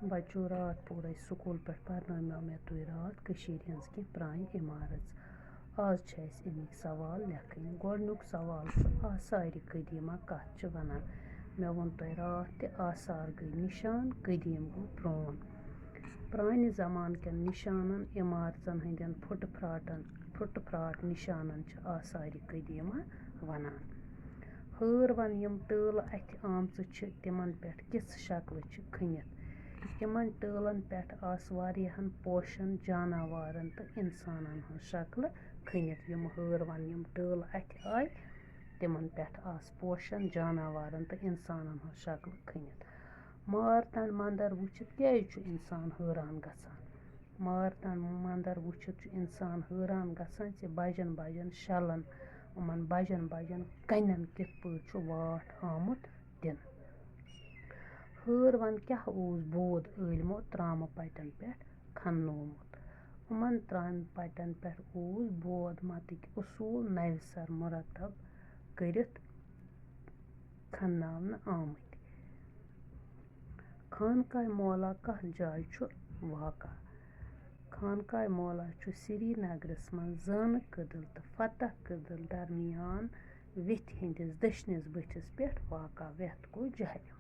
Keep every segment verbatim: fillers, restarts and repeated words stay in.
بچو، راتھ پوٗرے سکوٗل پٮ۪ٹھ پرنٲومو مےٚ تُہۍ راتھ کٔشیٖرِ ہٕنٛز کینٛہہ پرٛانہِ عمارژ۔ آز چھِ اَسہِ اَمِکۍ سوال لیکھٕنۍ۔ گۄڈٕنیُک سوال چھُ آثارِ قدیمہ کَتھ چھِ وَنان؟ مےٚ ووٚن تۄہہِ راتھ تہِ، آثار گٔے نِشان، قدیٖم گوٚو پرٛون۔ پرٛانہِ زمانہٕ کٮ۪ن نِشانن، عمارژن ہٕنٛدٮ۪ن پھُٹہٕ پھراٹن، پھُٹہٕ پھراٹ نِشانن چھِ آثارِ قدیمہ وَنان۔ ہٲر وَن یِم ٹٲلہٕ اَتھِ آمژٕ چھِ، تِمن پٮ۪ٹھ کِژھ شکلہٕ چھِ کھٔنِتھ؟ تِمن ٹٲلن پٮ۪ٹھ آسہٕ واریاہن پوشن، جاناوارن تہٕ اِنسانن ہٕنٛز شکلہٕ کھٔنِتھ۔ یِم ہٲر وَن یِم ٹٲلہٕ اَتھِ آیہِ، تِمن پٮ۪ٹھ آسہٕ پوشن، جاناوارن تہٕ اِنسانن ہٕنٛز شکلہٕ کھٔنِتھ۔ مارتنڈ مندر وٕچھِتھ کیازِ چھُ اِنسان حٲران گژھان؟ مارتنڈ مندر وٕچھِتھ چھُ اِنسان حٲران گژھان زِ بجن بجن شلن، یِمن بجن بجن کنٮ۪ن کِتھ پٲٹھۍ چھُ واٹھ آمُت دِنہٕ۔ ہٲر وَن کیٛاہ اوس بود عٲلمو ترٛامہٕ پَٹٮ۪ن پٮ۪ٹھ کھننومُت؟ یِمَن ترٛامہِ پَٹٮ۪ن پٮ۪ٹھ اوس بود متٕکۍ اصوٗل نَوِ سَر مُرتب کٔرِتھ کھنناونہٕ آمٕتۍ۔ خانقاہ مولا کَتھ جایہِ چھُ واقع؟ خانقاہ مولا چھُ سرینگرَس منٛز زٲنہٕ کدل تہٕ فتح کدل درمیان ویٚتھِ ہٕنٛدِس دٔچھنِس بٔٹھِس پٮ۪ٹھ واقع۔ ویٚتھ گوٚو جہلِم۔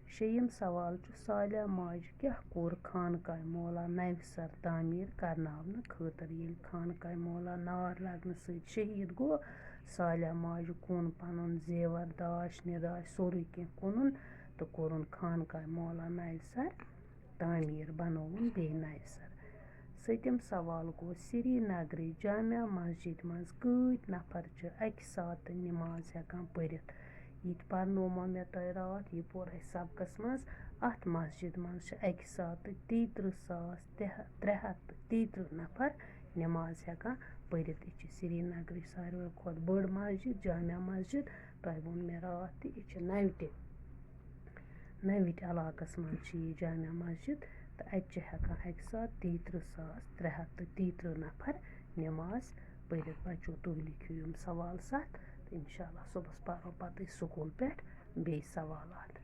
شیٚیِم سوال چھُ، صالح ماجہِ کیٛاہ کوٚر خانقاہ مولا نَوِ سَر تعمیٖر کرناونہٕ خٲطرٕ؟ ییٚلہِ خانقاہ مولا نار لگنہٕ سۭتۍ شہیٖد گوٚو، صالح ماجہِ کُن پنُن زیور، داش نداش، سورُے کینٛہہ کُنُن تہٕ کوٚرُن خانقاہ مولا نَوِ سَر تعمیٖر، بنووُن بیٚیہِ نَوِ سَر۔ سٔتِم سوال گوٚو، سرینگرٕچ جامع مسجد منٛز کۭتۍ نفر چھِ اَکہِ ساتہٕ نماز ہٮ۪کان پٔرِتھ؟ یہِ تہِ پرنومو مےٚ تۄہہِ راتھ، یہِ پوٚر اَسہِ سبقس منٛز۔ اَتھ مسجد منٛز چھِ اَکہِ ساتہٕ تیٚیہِ تٕرٛہ ساس ترٛےٚ ہَتھ تہٕ تیٚیہِ تٕرٛہ نفر نماز ہٮ۪کان پٔرِتھ۔ یہِ چھِ سرینگرٕچ ساروٕے کھۄتہٕ بٔڑ مسجد، جامع مسجد۔ تۄہہِ ووٚن مےٚ راتھ تہِ، یہِ چھِ نَوِ تہِ نَوِٹ علاقَس منٛز چھِ یہِ جامع مسجد، تہٕ اَتہِ چھِ ہٮ۪کان اَکہِ ساتہٕ تیٚیہِ تٕرٛہ ساس ترٛےٚ ہَتھ تہٕ تیٚیہِ تٕرٛہ نفر نماز پٔرِتھ۔ بچو، تُہۍ لیکھِو یِم سوال ستھ، تہٕ انشاءاللہ صُبحَس پَرو پَتہٕ أسۍ سکوٗل پٮ۪ٹھ بیٚیہِ سوالات۔